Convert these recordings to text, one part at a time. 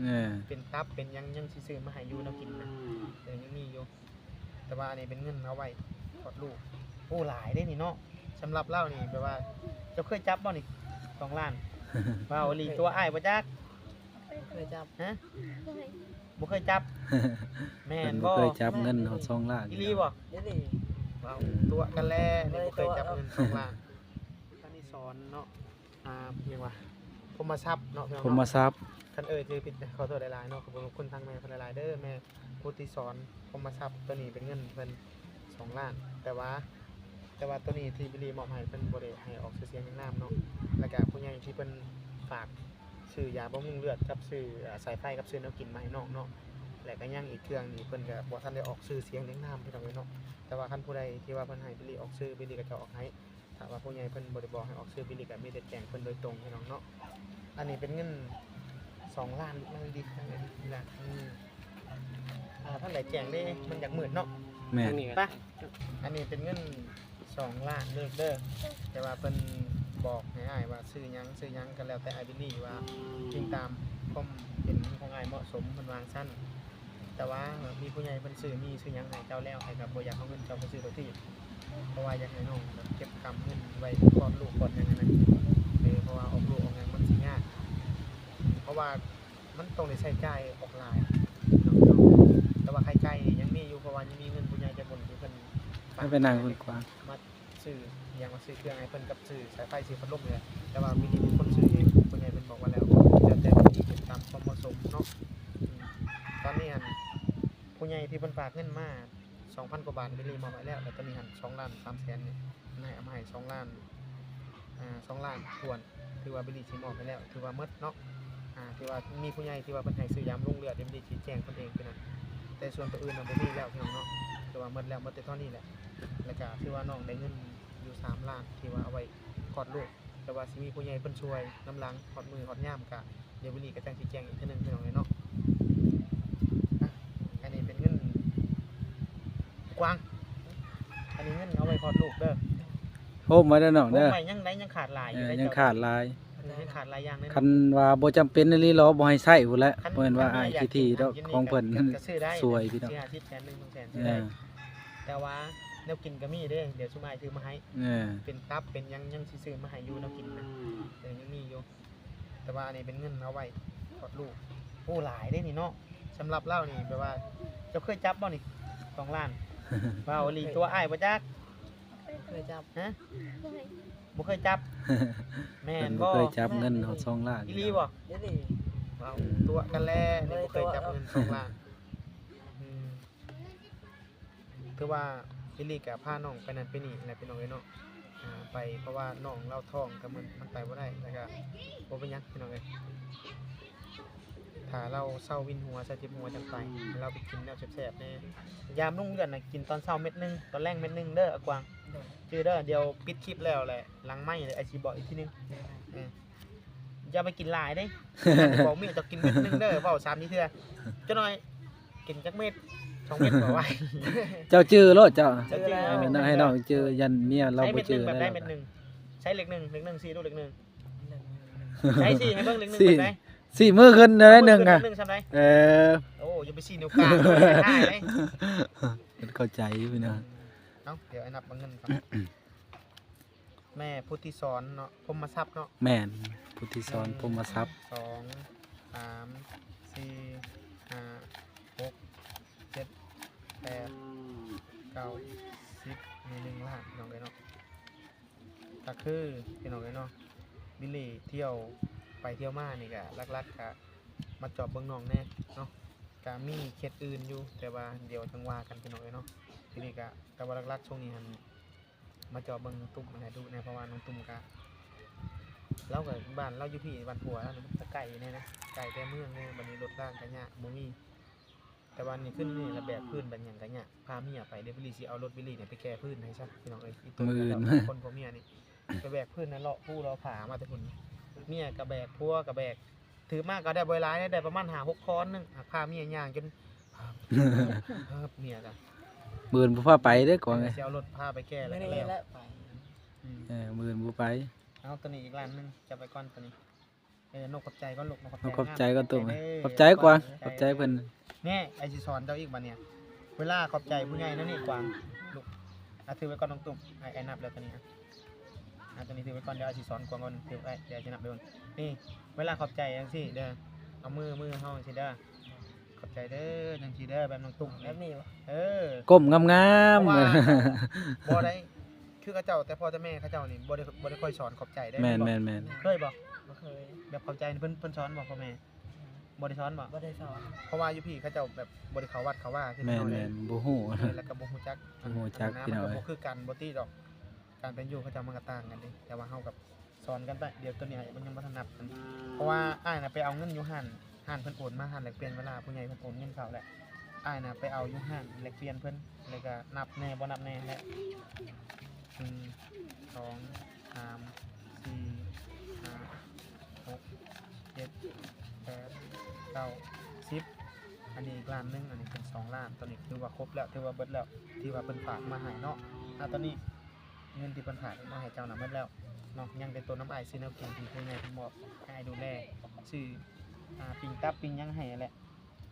ເອີ ເປັນຕັບເປັນຫຍັງ ຍັງຊິຊື້ມາໃຫ້ຢູ່ແນວກິນນະ ເອີ ຍັງມີຢູ່. ແຕ່ວ່າອັນນີ້ເປັນເງິນເອົາໄວ້ຄອດລູກ. ໂອ້ ຫຼາຍເດ້ນີ້ເນາະ. ສຳລັບລາວນີ້ແບບວ່າ ເຈົ້າເຄີຍຈັບບໍ່ນີ້ ສອງລ້ານ? ເວົ້າອີ່ຫຼີຕົວະ ອ້າຍບໍ່ຈັກ. ບໍ່ເຄີຍຈັບ. ຮະ? ບໍ່ເຄີຍຈັບ. ແມ່ນບໍ່? ເພິ່ນບໍ່ເຄີຍຈັບເງິນຮອດສອງລ້ານ. ອີ່ຫຼີບໍ່? ອີ່ຫຼີ. ເວົ້າຕົວະກັນແຫຼະ ນີ້ບໍ່ເຄີຍຈັບເງິນສອງລ້ານ. ອັນນີ້ສອນເນາະ ອ່າ ຫຍັງວະ ພົມມະຊັບເນາະ ພົມມະຊັບ. ຄັນເອີ່ຍຖືຜິດ ຂໍໂທດຫຼາຍໆເນາະ ຂອບຄຸນທາງແມ່ເພິ່ນຫຼາຍໆເດີ ແມ່ພຸດທິສອນ ພົມມະຊັບ. ໂຕນີ້ເປັນເງິນເພິ່ນສອງລ້ານ ແຕ່ວ່າ ແຕ່ວ່າໂຕນີ້ທີ່ບິລລີມອບໃຫ້ ເພິ່ນບໍ່ໄດ້ໃຫ້ອອກຊື່ສຽງນາມເນາະ. ແລ້ວກະຜູ້ໃຫຍ່ທີ່ເພິ່ນຝາກຊື້ຢາບຳລຸງເລືອດກັບຊື້ ອາ ສາຍໄຟກັບຊື້ແນວກິນມາໃຫ້ນ້ອງເນາະ. ແລະກະຍັງອີກເຄື່ອງນີ້ ເພິ່ນກະບໍ່ທັນໄດ້ອອກຊື່ສຽງນາມ ພີ່ນ້ອງເອີຍເນາະ. ແຕ່ວ່າຄັນຜູ້ໃດທີ່ວ່າເພິ່ນໃຫ້ບິລລີອອກຊື່ ບິລລີກະຈະອອກໃຫ້. ຖ້າວ່າຜູ້ໃຫຍ່ເພິ່ນບໍ່ໄດ້ບອກໃຫ້ອອກຊື່ ບິລລີກະມີແຕ່ແຈ້ງເພິ່ນໂດຍຕົງ ພີ່ນ້ອງເນາະ. ອັນນີ້ເປັນເງິນສອງລ້ານ ເບິ່ງດີໆ ທາງນີ້ນະ ອືມ ອ່າ ທາງໃດແຈ້ງເດ້ ມັນຢາກມືດເນາະ. ແມ່ນ. ໄປ ອັນນີ້ເປັນເງິນສອງລ້ານເດີ ເດີ ແຕ່ວ່າເພິ່ນບອກໃຫ້ອ້າຍວ່າຊື້ຫຍັງ ຊື້ຫຍັງ ກໍແລ້ວແຕ່ອ້າຍບິລລີວ່າ ອີງຕາມຄວາມເຫັນຂອງອ້າຍເໝາະສົມ ເພິ່ນວ່າຈັ່ງຊັ້ນ. ແຕ່ວ່າມີຜູ້ໃຫຍ່ເພິ່ນຊື້ມີຊື້ຫຍັງໃຫ້ເຈົ້າແລ້ວ ອ້າຍກໍບໍ່ຢາກເອົາເງິນເຈົ້າໄປຊື້ລົດຖີບ ເພາະວ່າຢາກໃຫ້ນ້ອງແບບເກັບກຳເງິນໄວ້ຄອດລູກຄອດຫຍັງຫັ້ນນະ. ເອີ ເພາະວ່າອອກລູກອອກຫຍັງມັນຊິຍາກ ເພາະວ່າມັນຕ້ອງໄດ້ໃຊ້ຈ່າຍອອກຫຼາຍ. ແຕ່ວ່າຄ່າໃຊ້ຈ່າຍນີ້ຍັງມີຢູ່ ເພາະວ່າຍັງມີເງິນຜູ້ໃຫຍ່ໃຈບຸນທີ່ເພິ່ນຝາກ ໄປນັ່ງເພິ່ນກວ່າ ມາ ຊື້ຫຍັງ ມາຊື້ເຄື່ອງໃຫ້ເພິ່ນກັບຊື້ສາຍໄຟ ຊື້ພັດລົມນີ້ແຫຼະ. ແຕ່ວ່າວິນນີ້ເປັນຄົນຊື້ເອງ ຜູ້ໃຫຍ່ເພິ່ນບອກວ່າແລ້ວ ແລ້ວແຕ່ວິນນີ້ເຮັດຕາມຄວາມເໝາະສົມເນາະ. ອືມ ຕອນນີ້ຫັ້ນ ຜູ້ໃຫຍ່ທີ່ເພິ່ນຝາກເງິນມາສອງພັນກວ່າບາດ ວິນນີ້ມອບໃຫ້ແລ້ວ ແລ້ວຕອນນີ້ຫັ້ນສອງລ້ານສາມແສນນີ້ ໃຫ້ເອົາມາໃຫ້ສອງລ້ານ ອ່າ ສອງລ້ານຖ້ວນ ຖືວ່າບິລລີຊິມອບໃຫ້ແລ້ວ ຖືວ່າໝົດເນາະ. ອ່າ ຖືວ່າມີຜູ້ໃຫຍ່ທີ່ວ່າເພິ່ນໃຫ້ຊື້ຢາບຳລຸງເລືອດ ເດ ບິລລີຊິແຈ້ງເພິ່ນເອງຄືນັ້ນ. ແຕ່ສ່ວນໂຕອື່ນນະບໍ່ມີແລ້ວ ພີ່ນ້ອງເນາະ. ຖືວ່າໝົດແລ້ວ ໝົດແຕ່ເທົ່ານີ້ແຫຼະ. ແລ້ວກະຖືວ່ານ້ອງໄດ້ເງິນຢູ່ສາມລ້ານ ທີ່ວ່າເອົາໄວ້ຄອດລູກ ແຕ່ວ່າຊິມີຜູ້ໃຫຍ່ເພິ່ນຊ່ວຍນຳຫຼັງ ຮອດມື້ຮອດຍາມກະ ດຽວມື້ນີ້ກໍຈັ່ງຊິແຈ້ງອີກເທື່ອໜຶ່ງ ພີ່ນ້ອງເອີຍເນາະ. ອ່ະ ອັນນີ້ເປັນເງິນກວາງ ອັນນີ້ເງິນເອົາໄວ້ຄອດລູກເດີ. ໂຮມໄວ້ເດີນ້ອງເດີ. ໂຮມໄວ້ ຍັງໄດ້ ຍັງຂາດຫຼາຍຢູ່ ເອີ ເດີ ຍັງຂາດຫຼາຍ ເອີ ຍັງຂາດຫຼາຍຢ່າງເລີຍ. ຄັນວ່າບໍ່ຈຳເປັນອີ່ຫຼີ ລາວບໍ່ໃຫ້ໃຊ້ພຸ້ນແຫຼະ. ບໍ່ແມ່ນວ່າອ້າຍຂີ້ຖີ່ດອກ ຂອງເພິ່ນຊ່ວຍ ພີ່ນ້ອງ. ສີ່ຫ້າສິບ ແສນໜຶ່ງ ສອງແສນ ເອີ ຊື້ໄດ້. ແຕ່ວ່າແນວກິນກໍມີເດ້ ດຽວຊຸມອ້າຍຊື້ມາໃຫ້. ເອີ ເປັນຕັບເປັນຫຍັງ ຍັງຊິຊື້ມາໃຫ້ຢູ່ ແນວກິນນະ ເອີ ຍັງມີຢູ່. ແຕ່ວ່າອັນນີ້ເປັນເງິນເອົາໄວ້ຄອດລູກ. ໂອ້ ຫຼາຍເດ້ນີ້ເນາະ. ສຳລັບລາວນີ້ແບບວ່າ ເຈົ້າເຄີຍຈັບບໍ່ນີ້ ສອງລ້ານ? ເວົ້າອີ່ຫຼີຕົວະ ອ້າຍບໍ່ຈັກ. ບໍ່ເຄີຍຈັບ. ຮະ? ບໍ່ເຄີຍຈັບ. ແມ່ນບໍ່? ເພິ່ນບໍ່ເຄີຍຈັບເງິນຮອດສອງລ້ານ. ອີ່ຫຼີບໍ່? ອີ່ຫຼີ. ເວົ້າຕົວະກັນແຫຼະ ນີ້ບໍ່ເຄີຍຈັບເງິນສອງລ້ານ. ອືມ ຖືວ່າອີ່ຫຼີກະພານ້ອງໄປນັ້ນໄປນີ້ແຫຼະ ພີ່ນ້ອງເອີຍເນາະ. ອ່າ ໄປ ເພາະວ່ານ້ອງລາວທ້ອງ ກໍມັນ ມັນໄປບໍ່ໄດ້ ແລ້ວກໍບໍ່ເປັນຫຍັງ ພີ່ນ້ອງເອີຍ. ຖ້າລາວເຊົາວິນຫົວ ເຊົາເຈັບຫົວຈັ່ງໄປ ໃຫ້ລາວໄປກິນແນວແຊບໆແດ່. ຢາບຳລຸງເລືອດນະ ກິນຕອນເຊົ້າເມັດໜຶ່ງ ຕອນແລງເມັດໜຶ່ງເດີ ອາກວາງ. ໂດຍ. ຈື່ເດີ ດຽວປິດຄລິບແລ້ວແຫຼະ ຫຼັງໄມແລ້ວອ້າຍຊິບອກອີກທີໜຶ່ງ. ໂດຍ. ເອີ. ຢ່າໄປກິນຫຼາຍເດ້. ບອກເມຍເຈົ້າກິນເມັດໜຶ່ງເດີ ເວົ້າຊ້ຳອີກເທື່ອ. ຈັກໜ້ອຍກິນຈັກເມັດ ສອງເມັດບໍ່ໄຫວ. ເຈົ້າຈື່ໂລດເຈົ້າ. ເຈົ້າຈື່. ເອີ ໃຫ້ນ້ອງຈື່ ຢ້ານເມຍລາວບໍ່ຈື່. ໃຊ້ເມັດໜຶ່ງແບບໃດ? ເມັດໜຶ່ງ ໃຊ້ເລກໜຶ່ງ ເລກໜຶ່ງ ຊີ້ດູເລກໜຶ່ງ. ໃຊ້ຊີ້ໃຫ້ເບິ່ງເລກໜຶ່ງແບບໃດ? ຊີ້ມືຂຶ້ນໄດ້ໜຶ່ງອະ. ເອີ. ໂອ້ ຢ່າໄປຊີ້ນິ້ວກາງ ເຂົ້າໃຈພີ່ນ້ອງ. ເອົາ ດຽວອ້າຍນັບເບິ່ງເງິນກ່ອນ. ແມ່ພຸດທິສອນເນາະ ພົມມະຊັບເນາະ. ແມ່ນ ພຸດທິສອນ ພົມມະຊັບ. ໜຶ່ງ ສອງ ສາມ ສີ່ ຫ້າ ຫົກ ເຈັດ ແປດ ເກົ້າ ສິບ ມີໜຶ່ງລ້ານ ພີ່ນ້ອງເອີຍເນາະ. ກໍຄື ພີ່ນ້ອງເອີຍເນາະ ບິລລີທ່ຽວໄປທ່ຽວມານີ້ ກໍຫຼັກໆກໍມາຈອບເບິ່ງນ້ອງແດ່ເນາະ. ກໍມີເຂດອື່ນຢູ່ ແຕ່ວ່າດຽວຈັ່ງວ່າກັນ ພີ່ນ້ອງເອີຍເນາະ. ທີນີ້ກໍ ແຕ່ວ່າຫຼັກໆຊ່ວງນີ້ຫັ້ນ ມາຈອບເບິ່ງນ້ອງຕຸ້ມຫັ້ນແຫຼະດຸແດ່ ເພາະວ່ານ້ອງຕຸ້ມກະ ລາວກະບ້ານລາວຢູ່ພີ້ ບ້ານຜົວລາວນີ້ມັນກະໄກແດ່ນະ ໄກແຕ່ເມືອງແດ່. ບັດນີ້ລົດລາງກະຍາກ ບໍ່ມີ. ແຕ່ວ່ານີ້ຂຶ້ນນີ້ລະແບກພື້ນແບກຫຍັງກະຍາກ ພາເມຍໄປເດ ບິລລີຊິເອົາລົດບິລລີນີ້ໄປແກ່ພື້ນໃຫ້ຊະ ພີ່ນ້ອງເອີຍ. ອີ່ຕົນ ມື້ອື່ນ ກັບຄົນຜົວເມຍນີ້ ໄປແບກພື້ນນັ້ນ ເລາະພູເລາະຜາມາແຕ່ພຸ້ນ. ເມຍກະແບກ ຜົວກະແບກ ຖືມາກໍໄດ້ບໍ່ຫຼາຍ ໄດ້ປະມານຫ້າຫົກທ່ອນໜຶ່ງ ພາເມຍຍ່າງຈົນ ເມຍກະ ມື້ອື່ນບໍ່ພາໄປເດີກວາງເອີຍ. ຊິເອົາລົດພາໄປແກ່ແລ້ວ ມື້ນີ້ແຫຼະໄປ. ອືມ ເອີ ມື້ອື່ນບໍ່ໄປ. ເອົາໂຕນີ້ອີກລ້ານໜຶ່ງ ຈັບໄວ້ກ່ອນໂຕນີ້. ເອີ ນົກຂອບໃຈກ່ອນລູກ ນົກຂອບໃຈ ນົກຂອບໃຈກ່ອນ ຕຸ້ມ ເອີ ຂອບໃຈກວາງ ເອີ ຂອບໃຈເພິ່ນ. ນີ້ ອ້າຍຊິສອນເຈົ້າອີກບາດນີ້ ເວລາຂອບໃຈຜູ້ໃຫຍ່ແນວນີ້ກວາງ ລູກ ອາ ຖືໄວ້ກ່ອນນ້ອງຕຸ້ມ ອ້າຍ ອ້າຍນັບແລ້ວຕອນນີ້ ອາ ອາ ຕອນນີ້ຖືໄວ້ກ່ອນ ດຽວອ້າຍຊິສອນກວາງກ່ອນ ຖືໄວ້ ດຽວອ້າຍຊິນັບເດີ. ນີ້ ເວລາຂອບໃຈຈັ່ງຊີ້ເດີ ເອົາມື ມືເຮົາຈັ່ງຊີ້ເດີ ຂອບໃຈເດີ ຈັ່ງຊີ້ເດີ ແບບນ້ອງຕຸ້ມ ແບບນີ້ບໍ່? ເອີ ກົ້ມງາມໆ ເພາະວ່າບໍ່ໄດ້ ຄືເຂົາເຈົ້າ ແຕ່ພໍ່ແຕ່ແມ່ເຂົາເຈົ້ານີ້ບໍ່ໄດ້ ບໍ່ໄດ້ຄ່ອຍສອນຂອບໃຈເດ້. ແມ່ນ ແມ່ນບໍ່? ແມ່ນໆ ເຄີຍບໍ່? ບໍ່ເຄີຍ. ແບບຂອບໃຈນີ້ເພິ່ນ ເພິ່ນສອນບໍ່ພໍ່ແມ່? ອືມ ບໍ່ໄດ້ສອນບໍ່? ບໍ່ໄດ້ສອນ. ເພາະວ່າຢູ່ພີ້ເຂົາເຈົ້າແບບບໍ່ໄດ້ເຂົ້າວັດເຂົ້າວາຄື ແມ່ນໆ ເຮົາເດ້ ບໍ່ຮູ້ ເອີ ແລ້ວກໍບໍ່ຮູ້ຈັກ ເອີ ແລ້ວກໍບໍ່ຄືກັນ ບໍ່ຕິດອກ ການເປັນຢູ່ເຂົາເຈົ້າມັນກໍຕ່າງກັນເດ້ ແຕ່ວ່າເຮົາກໍສອນກັນໄປ. ດຽວໂຕນີ້ມັນຍັງບໍ່ທັນນັບກັນ ເພາະວ່າອ້າຍນະໄປເອົາເງິນຢູ່ຮ້ານ ຮ້ານເພິ່ນໂອນມາ ຮ້ານແລກປ່ຽນ ເວລາຜູ້ໃຫຍ່ເພິ່ນໂອນເງິນເຂົ້າແຫຼະ ອ້າຍນະໄປເອົາຢູ່ຮ້ານແລກປ່ຽນເພິ່ນ ແລ້ວກໍນັບແດ່ບໍ່ນັບແດ່ແຫຼະ ໜຶ່ງ ສອງ ສາມ ສີ່ ຫ້າ ຫົກ ເຈັດ ແປດ ເກົ້າ ສິບ ອັນນີ້ອີກລ້ານໜຶ່ງ ອັນນີ້ເປັນສອງລ້ານ ຕອນນີ້ຖືວ່າຄົບແລ້ວ ຖືວ່າເບິດແລ້ວ ທີ່ວ່າເພິ່ນຝາກມາໃຫ້ເນາະ. ອາ ຕອນນີ້ເງິນທີ່ເພິ່ນຝາກມາໃຫ້ເຈົ້ານະເບິດແລ້ວເນາະ ຍັງແຕ່ໂຕນຳອ້າຍຊື້ແນວກິນທີ່ຜູ້ໃຫຍ່ເພິ່ນມອບໃຫ້ອ້າຍດູແລ ຊື້ ອາ ປີ້ງຕັບປີ້ງຫຍັງໃຫ້ຫັ້ນແຫຼະ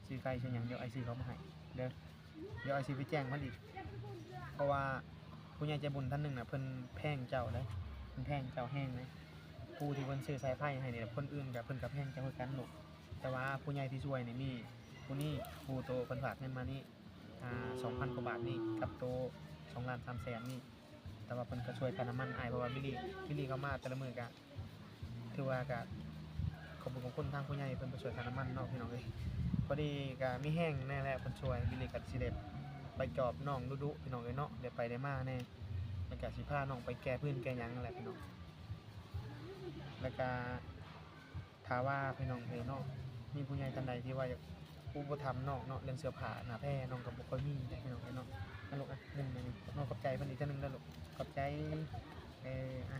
ຊື້ໄກ່ຊື້ຫຍັງ ດຽວອ້າຍຊື້ເຂົ້າມາໃຫ້ເດີ ດຽວອ້າຍຊິໄປແຈ້ງເພິ່ນອີກ ເພາະວ່າຜູ້ໃຫຍ່ໃຈບຸນທ່ານໜຶ່ງນະ ເພິ່ນແພງເຈົ້າເດ້ ເພິ່ນແພງເຈົ້າແຮງເດ້. ຜູ້ທີ່ເພິ່ນຊື້ສາຍໄຟໃຫ້ນີ້ ຄົນອື່ນກໍ ເພິ່ນກໍແພງເຈົ້າຄືກັນລູກ ແຕ່ວ່າຜູ້ໃຫຍ່ທີ່ຊ່ວຍນີ້ມີຜູ້ນີ້ ຜູ້ໂຕເພິ່ນຝາກເງິນມານີ້ ອາ ສອງພັນກວ່າບາດນີ້ ກັບໂຕສອງລ້ານສາມແສນນີ້ ແຕ່ວ່າເພິ່ນກໍຊ່ວຍຄ່ານ້ຳມັນອ້າຍ ເພາະວ່າບິລລີ ບິລລີເຂົ້າມາແຕ່ລະມື້ກໍ ຖືວ່າກະຂອບບຸນຂອບຄຸນທາງຜູ້ໃຫຍ່ເພິ່ນໄປຊ່ວຍຄ່ານ້ຳມັນເນາະພີ່ນ້ອງເອີຍ. ພໍດີກະມີແຮງແດ່ແຫຼະເພິ່ນຊ່ວຍ ບິລລີກະຊິໄດ້ໄປຈອບນ້ອງດຸໆ ພີ່ນ້ອງເອີຍເນາະ ໄດ້ໄປໄດ້ມາແດ່ ແລ້ວກະຊິພານ້ອງໄປແກ່ພື້ນແກ່ຫຍັງຫັ້ນແຫຼະພີ່ນ້ອງ. ແລ້ວກະຖ້າວ່າພີ່ນ້ອງເອີຍເນາະ ມີຜູ້ໃຫຍ່ທ່ານໃດທີ່ວ່າຢາກ ອຸປະຖຳນ້ອງເນາະ ເລື່ອງເສື້ອຜ້າໜ້າແພນ້ອງກໍບໍ່ຄ່ອຍມີເດ້ພີ່ນ້ອງເອີຍເນາະ. ອາ ລູກ ອະ ໜຶ່ງ ນ້ອງຂອບໃຈເພິ່ນອີກເທື່ອໜຶ່ງເດີລູກ ຂອບໃຈ. ເອີ ອະ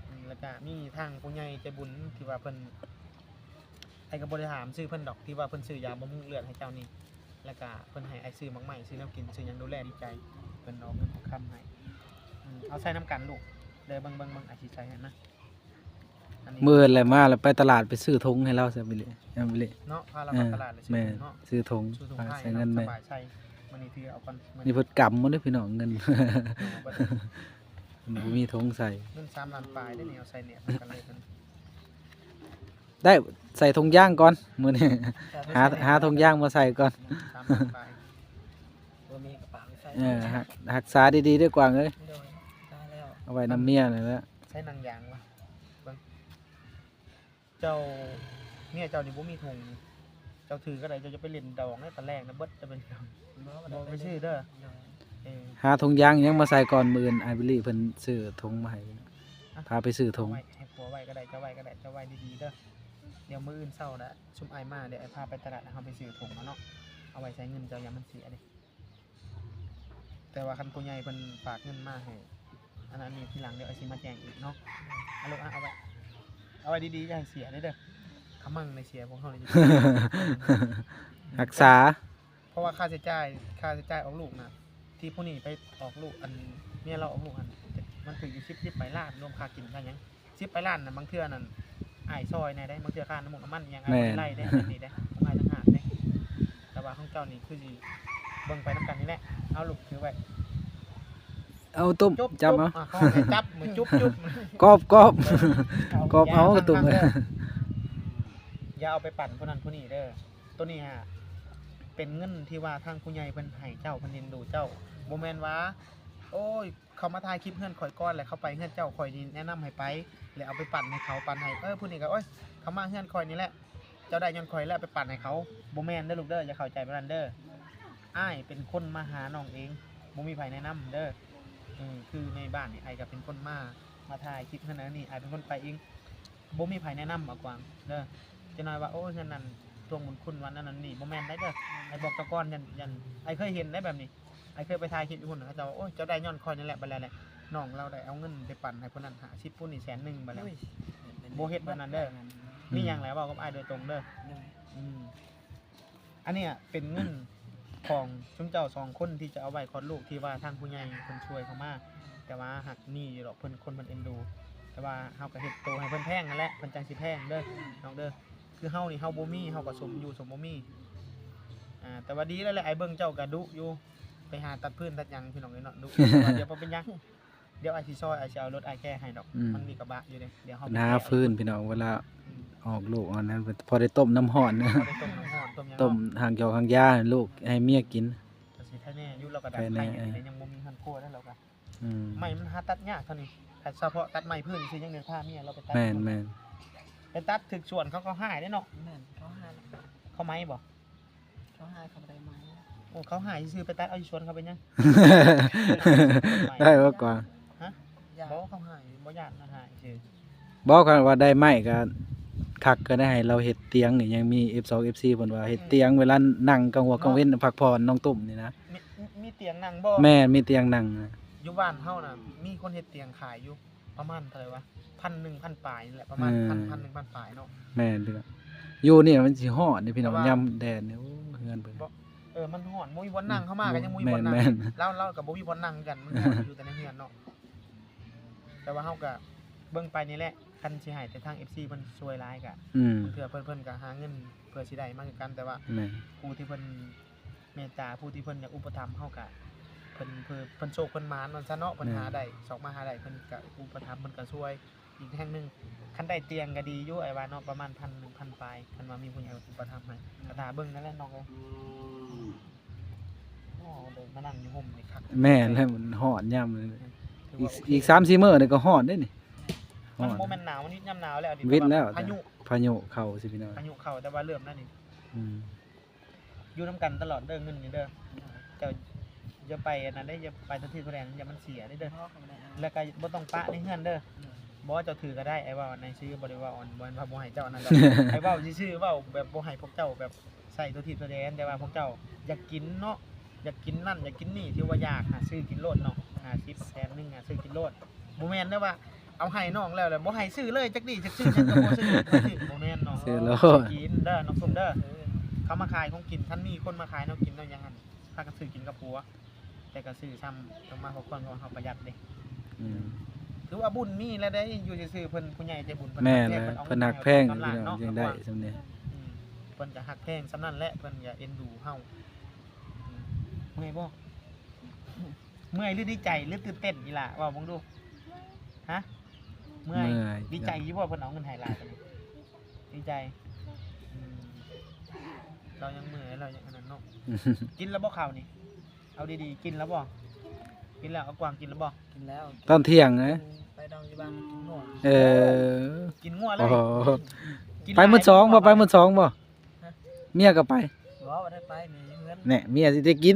ອືມ ແລ້ວກະມີທາງຜູ້ໃຫຍ່ໃຈບຸນທີ່ວ່າເພິ່ນ ອ້າຍກໍບໍ່ໄດ້ຖາມຊື່ເພິ່ນດອກ ທີ່ວ່າເພິ່ນຊື້ຢາບຳລຸງເລືອດໃຫ້ເຈົ້ານີ້ ແລ້ວກະເພິ່ນໃຫ້ອ້າຍຊື້ໝາກໄມ້ ຊື້ແນວກິນ ຊື້ຫຍັງ ດູແລດີໃຈ ເພິ່ນເອົາເງິນເອົາຄຳໃຫ້. ອືມ ເອົາໃສ່ນຳກັນລູກເດີ ເບິ່ງ ເບິ່ງ ເບິ່ງ ອ້າຍຊິໃສ່ໃຫ້ມາ. ມື້ອື່ນແຫຼະມາແລ້ວໄປຕະຫຼາດໄປຊື້ຖົງໃຫ້ລາວຊະ ບິລລີ ເນາະ ພາລາວໄປຕະຫຼາດແລ້ວຊື້ຖົງເນາະ ຊື້ຖົງ ໃສ່ເງິນແມ່ ມື້ນີ້ຖືເອົາກ່ອນ ນີ້ເພິ່ນກຳໝົດເດ້ພີ່ນ້ອງເງິນ ບໍ່ມີຖົງໃສ່ ເງິນສາມລ້ານປາຍເດ້ນີ້ ເອົາໃສ່ແນບກັນເລີຍ ໄດ້ໃສ່ຖົງຢາງກ່ອນມື້ນີ້ ຫາ ຫາຖົງຢາງມາໃສ່ກ່ອນ ສາມລ້ານປາຍ ບໍ່ມີກະເປົາໃສ່ ເອີ ຮັກ ຮັກສາດີໆເດີກວາງເອີຍ ໂດຍ ຕາຍແລ້ວ ເອົາໄວ້ນຳເມຍນັ້ນແຫຼະ ໃຊ້ໜັງຢາງວະ ເບິ່ງ ເຈົ້າ ເມຍເຈົ້ານີ້ບໍ່ມີຖົງ ເຈົ້າຖືກໍໄດ້ ເຈົ້າຈະໄປຫຼິ້ນດອງໃນຕອນແລງນະ ເບິດຈະເປັນ ບໍ່ ບໍ່ໄປຊື້ເດີ ໂດຍ ເອີ ຫາຖົງຢາງຫຍັງມາໃສ່ກ່ອນ ມື້ອື່ນອ້າຍບິລລີເພິ່ນຊື້ຖົງມາໃຫ້ ອະ ພາໄປຊື້ຖົງ ເອົາໄວ້ໃຫ້ຜົວໄວ້ກໍໄດ້ ເຈົ້າໄວ້ກໍໄດ້ ເຈົ້າໄວ້ດີໆເດີ ດຽວມື້ອື່ນເຊົ້າລະ ຊຸມອ້າຍມາ ດຽວອ້າຍພາໄປຕະຫຼາດ ແລ້ວເຮົາໄປຊື້ຖົງມາເນາະ ເອົາໄວ້ໃສ່ເງິນເຈົ້າ ຢ້ານມັນເສຍເດ້. ແຕ່ວ່າຄັນຜູ້ໃຫຍ່ເພິ່ນຝາກເງິນມາໃຫ້ ອັນນັ້ນນີ້ທີຫຼັງ ດຽວອ້າຍຊິມາແຈ້ງອີກເນາະ. ອາ ລູກ ອາ ເອົາໄວ້ ເອົາໄວ້ດີໆ ຢ່າໃຫ້ເສຍເດີ ຂະມັງໃນເສຍພວກເຮົານີ້ ຮັກສາ ເພາະວ່າຄ່າໃຊ້ຈ່າຍ ຄ່າໃຊ້ຈ່າຍອອກລູກນະ ທີ່ຜູ້ນີ້ໄປອອກລູກ ອັນເມຍລາວອອກລູກຫັ້ນ ມັນຖືກຢູ່ສິບ ສິບປາຍລ້ານ ລວມຄ່າກິນຄ່າຫຍັງ ສິບປາຍລ້ານນະ ບາງເທື່ອນັ້ນອ້າຍຊ່ອຍແດ່ເດ້ ບາງເທື່ອຄ່ານ້ຳມັນນ້ຳມັນຫຍັງ ອ້າຍບໍ່ໄດ້ໄດ້ ອັນນີ້ເດ້ ອ້າຍຕ່າງຫາກເດ້ ແຕ່ວ່າຂອງເຈົ້ານີ້ຄືຊິເບິ່ງໄປນຳກັນນີ້ແຫຼະ. ເອົາລູກຖືໄວ້ ເອົາຕຸ້ມ ຈຸບ ຈັບເອົາ ຈຸບ ອ່າ ເຂົາໃຫ້ຈັບ ມືຈຸບຈຸບ ກອບກອບ ເອີ ກອບເອົາ ເອົາຕຸ້ມ ຢ່າເອົາໄປປັນຜູ້ນັ້ນຜູ້ນີ້ເດີ. ໂຕນີ້ຫາເປັນເງິນທີ່ວ່າທາງຜູ້ໃຫຍ່ເພິ່ນໃຫ້ເຈົ້າ ເພິ່ນເອັນດູເຈົ້າ ບໍ່ແມ່ນວ່າ ໂອ້ຍ ເຂົາມາຖ່າຍຄລິບເຮືອນຂ້ອຍກ່ອນ ແລ້ວເຂົາໄປເຮືອນເຈົ້າ ຂ້ອຍນີ້ແນະນຳໃຫ້ໄປ ແລ້ວເອົາໄປປັນໃຫ້ເຂົາ ປັນໃຫ້ ເອີ ຜູ້ນີ້ກໍ ໂອ້ຍ ເຂົາມາເຮືອນຂ້ອຍນີ້ແຫຼະ ເຈົ້າໄດ້ຍ້ອນຂ້ອຍແລ້ວ ໄປປັນໃຫ້ເຂົາ ບໍ່ແມ່ນເດີລູກເດີ ຢ່າເຂົ້າໃຈແບບນັ້ນເດີ. ອ້າຍເປັນຄົນມາຫານ້ອງເອງ ບໍ່ມີໃຜແນະນຳເດີ. ເອີ ຄືໃນບ້ານນີ້ ອ້າຍກໍເປັນຄົນມາ ມາຖ່າຍຄລິບຫັ້ນອັນນີ້ ອ້າຍເປັນຄົນໄປເອງ ບໍ່ມີໃຜແນະນຳ ອາກວາງເດີ. ຈັກໜ້ອຍວ່າ ໂອ້ຍ ເຮືອນນັ້ນທວງບຸນຄຸນ ວ່ານັ້ນອັນນີ້ ບໍ່ແມ່ນໄດ໋ເດີ. ອ້າຍບອກເຈົ້າກ່ອນ ຢ້ານ ຢ້ານ ອ້າຍເຄີຍເຫັນໄດ໋ແບບນີ້ ອ້າຍເຄີຍໄປຖ່າຍຄລິບຢູ່ພຸ້ນ ເຂົາເຈົ້າວ່າ ໂອ້ຍ ເຈົ້າໄດ້ຍ້ອນຂ້ອຍນີ້ແຫຼະ ບາດແລ້ວແຫຼະ ນ້ອງລາວໄດ້ເອົາເງິນໄປປັນໃຫ້ຜູ້ນັ້ນຫ້າສິບ ຜູ້ນີ້ແສນໜຶ່ງ ບາດແລ້ວ ບໍ່ເຮັດແບບນັ້ນເດີ. ມີຫຍັງແຫຼະເວົ້າກັບອ້າຍໂດຍຕົງເດີ. ອືມ ອັນເນີ້ຍເປັນເງິນຂອງຊຸມເຈົ້າສອງຄົນທີ່ຈະເອົາໄວ້ຄອດລູກ ທີ່ວ່າທາງຜູ້ໃຫຍ່ເພິ່ນຊ່ວຍເຂົ້າມາ ແຕ່ວ່າຫາກມີຢູ່ດອກ ເພິ່ນ ຄົນເພິ່ນເອັນດູ ແຕ່ວ່າເຮົາກໍເຮັດໂຕໃຫ້ເພິ່ນແພງຫັ້ນແຫຼະ ເພິ່ນຈັ່ງຊິແພງເດີນ້ອງເດີ. ຄືເຮົານີ້ເຮົາບໍ່ມີ ເຮົາກໍສົມຢູ່ສົມບໍ່ມີ. ອ່າ ແຕ່ວ່າດີແລ້ວແຫຼະ ອ້າຍເບິ່ງເຈົ້າກໍດຸຢູ່ ໄປຫາຕັດຟືນຕັດຫຍັງພີ່ນ້ອງເອີຍເນາະ ດຸ. ແຕ່ວ່າດຽວບໍ່ເປັນຫຍັງ ດຽວອ້າຍຊິຊ່ອຍ ອ້າຍຊິເອົາລົດອ້າຍແກ່ໃຫ້ດອກ. ອືມ ມັນມີກະບະຢູ່ເດ້ ດຽວເຮົາໄປຫາຟືນພີ່ນ້ອງ ເວລາອອກລູກອັນນັ້ນ ພໍໄດ້ຕົ້ມນ້ຳຮ້ອນ ພໍໄດ້ຕົ້ມນ້ຳຮ້ອນ ຕົ້ມຫຍັງ ຕົ້ມ ເນາະ ຫາງຢອກຫາງຢາໃຫ້ລູກໃຫ້ເມຍກິນ. ກໍຊິໄຄແນ່ຢູ່ ລາວກໍດັງໄຟຢູ່ ຍັງບໍ່ມີເຮືອນຄົວເດ້ ລາວກໍ ອືມ ໄມ້ມັນຫາຕັດຍາກເທົ່ານີ້ ຖ້າສະເພາະຕັດໄມ້ພື້ນຊື່ຍັງໄດ້ພາເມຍລາວໄປຕັດ. ແມ່ນໆ ໄປຕັດຖືກສວນເຂົາກໍຮ້າຍເດ້ເນາະ. ແມ່ນ ເຂົາຮ້າຍ ເຂົາໄໝບໍ່? ເຂົາຮ້າຍ ເຂົາບໍ່ໄດ້ໄໝ. ໂອ້ ເຂົາຮ້າຍຊື່ໆ ໄປຕັດເອົາຢູ່ສວນເຂົາເປັນຫຍັງ? ໄດ້ບໍ່ກວ່າ? ຮະ? ບໍ່ ເຂົາຮ້າຍ ບໍ່ຢ້ານມັນຮ້າຍຊື່. ບໍ່ ຄັນວ່າໄດ້ໄມ້ກໍຄັກ ກໍໄດ້ໃຫ້ລາວເຮັດຕຽງນີ້ ຍັງມີເອັຟສອງ ເອັຟຊີ ເພິ່ນວ່າເຮັດຕຽງເວລານັ່ງກາງຫົວກາງເວັນ ເນາະ ພັກຜ່ອນນ້ອງຕຸ້ມນີ້ນະ. ມີ ມີຕຽງນັ່ງບໍ່? ແມ່ນ ມີຕຽງນັ່ງ. ຢູ່ບ້ານເຮົານະ ມີຄົນເຮັດຕຽງຂາຍຢູ່ ປະມານເທົ່າໃດວະ ພັນໜຶ່ງ ພັນປາຍນີ້ແຫຼະ ປະມານ ເອີ ພັນ ພັນໜຶ່ງ ພັນປາຍເນາະ. ແມ່ນເດີ ຢູ່ນີ້ມັນຊິຮ້ອນເດ້ພີ່ນ້ອງ ຍາມແດດນີ້ ໂອ້ ເຮືອນເພິ່ນ ເອີ ມັນຮ້ອນ ບໍ່ມີບ່ອນນັ່ງ ເຂົ້າມາກໍຍັງບໍ່ມີບ່ອນນັ່ງ. ລາວ ລາວກໍບໍ່ມີບ່ອນນັ່ງຄືກັນ ມັນຮ້ອນ ຢູ່ແຕ່ໃນເຮືອນເນາະ. ແຕ່ວ່າເຮົາກໍເບິ່ງໄປນີ້ແຫຼະ ຄັນຊິໃຫ້ແຕ່ທາງເອັຟຊີເພິ່ນຊ່ວຍຫຼາຍກໍ ອືມ ບາງເທື່ອເພິ່ນ ເພິ່ນກໍຫາເງິນເພື່ອຊິໄດ້ມາຄືກັນ ແຕ່ວ່າ ແມ່ນ ຜູ້ທີ່ເພິ່ນເມດຕາ ຜູ້ທີ່ເພິ່ນຢາກອຸປະຖຳເຮົາກໍ ເພິ່ນ ເພິ່ນ ເພິ່ນໂຊກເພິ່ນໝານວ່າຊັ້ນເນາະ ເພິ່ນ ແມ່ນ ຫາໄດ້ ຊອກມາຫາໄດ້ ເພິ່ນກໍອຸປະຖຳ ເພິ່ນກໍຊ່ວຍ. ອີກແຫ່ງໜຶ່ງ ຄັນໄດ້ຕຽງກໍດີຢູ່ ອ້າຍວ່າເນາະ ປະມານພັນໜຶ່ງ ພັນປາຍ ຄັນວ່າມີຜູ້ໃຫຍ່ອຸປະຖຳໃຫ້ ກໍຖ້າເບິ່ງນັ້ນແຫຼະນ້ອງເອີຍ. ໂອ້ ໄດ້ມານັ່ງຢູ່ຮົ່ມນີ້ຄັກ ແມ່ນແລ້ວ ມັນຮ້ອນຍາມນີ້ ອືມ ຖືວ່າ ອີກ ໂອເຄ ອີກສາມສີ່ມື້ນີ້ກໍຮ້ອນເດ້ນີ້. ມັນບໍ່ແມ່ນໜາວ ມັນວິດຍາມໜາວແລ້ວ ວິດແລ້ວ ພາຍຸ ພາຍຸເຂົ້າຊິພີ່ນ້ອງ ພາຍຸເຂົ້າ ແຕ່ວ່າເລີ່ມແລ້ວນີ້. ອືມ ຢູ່ນຳກັນຕະຫຼອດເດີ ເງິນນີ້ເດີ ເຈົ້າຢ່າໄປອັນນັ້ນເດ້ ຢ່າໄປໂຕທີ່ໂຕແດນ ຢ່າມັນເສຍເດ້ເດີ. ແລ້ວກໍບໍ່ຕ້ອງປະໃນເຮືອນເດີ. ບໍ່ ເຈົ້າຖືກໍໄດ້ ອ້າຍເວົ້າໃນຊື່ ບໍ່ໄດ້ເວົ້າອັນ ບໍ່ ບໍ່ໃຫ້ເຈົ້າອັນນັ້ນດອກ. ອ້າຍເວົ້າຊື່ໆ ເວົ້າແບບບໍ່ໃຫ້ພວກເຈົ້າແບບໃຊ້ໂຕທີ່ໂຕແດນ ແຕ່ວ່າພວກເຈົ້າຢາກກິນເນາະ ຢາກກິນນັ້ນຢາກກິນນີ້ ຖືວ່າຢາກຫາຊື້ກິນໂລດເນາະ ຫ້າສິບ ແສນໜຶ່ງຫາຊື້ກິນໂລດ. ບໍ່ແມ່ນເດີວ່າ ເອົາໃຫ້ນ້ອງແລ້ວ ແລ້ວບໍ່ໃຫ້ຊື້ເລີຍຈັກດີ້ ຈັກຊື້ຫຍັງກໍບໍ່ຊື້ ບໍ່ຊື້ ບໍ່ແມ່ນນ້ອງ ຊື້ໂລດ ຊື້ກິນເດີນ້ອງຕຸ້ມເດີ. ເອີ ເຂົາມາຂາຍຂອງກິນ ຄັນມີຄົນມາຂາຍແນວກິນແນວຫຍັງຫັ້ນ ພາກັນຊື້ກິນກັບຜົວ ແຕ່ກໍຊື້ຊ້ຳຕ້ອງມາ ເພາະຄົນເຮົາປະຢັດເດ້. ອືມ ຖືວ່າບຸນມີແລ້ວເດ້ ຢູ່ຊື່ໆ ເພິ່ນຜູ້ໃຫຍ່ໃຈບຸນເພິ່ນ ແມ່ນແຫຼະ ເພິ່ນຮັກແພງພີ່ນ້ອງ ຈຶ່ງໄດ້ຊ່ຳນີ້. ອືມ ເພິ່ນກໍຮັກແພງຊ່ຳນັ້ນແຫຼະ ເພິ່ນກໍເອັນດູເຮົາ. ອືມ ເມື່ອຍບໍ່? ເມື່ອຍຫຼືດີໃຈຫຼືຕື່ນເຕັ້ນອີ່ຫຼ້າ ເວົ້າເບິ່ງດູ. ຮະ? ເມື່ອຍ ເມື່ອຍ ດີໃຈຢູ່ບໍ່ ເພິ່ນເອົາເງິນໃຫ້ຫຼາຍປານນີ້? ດີໃຈ. ອືມ ລາວຍັງເມື່ອຍ ລາວຍັງອັນນັ້ນເນາະ. ກິນແລ້ວບໍ່ເຂົ້ານີ້? ເອົາດີໆ ກິນແລ້ວບໍ່? ກິນແລ້ວ ເອົາກວາງກິນແລ້ວບໍ່? ກິນແລ້ວ ຕອນທ່ຽງນະ ໄປດອງຢູ່ບ້ານກິນງົວ. ເອີ ກິນງົວເລີຍ. ອໍ ກິນ ໄປມື້ສອງບໍ່? ໄປມື້ສອງບໍ່? ຮະ? ເມຍກໍໄປ. ບໍ່ ບໍ່ໄດ້ໄປ ເມຍຢູ່ເຮືອນ. ແນ່ ເມຍຊິໄດ້ກິນ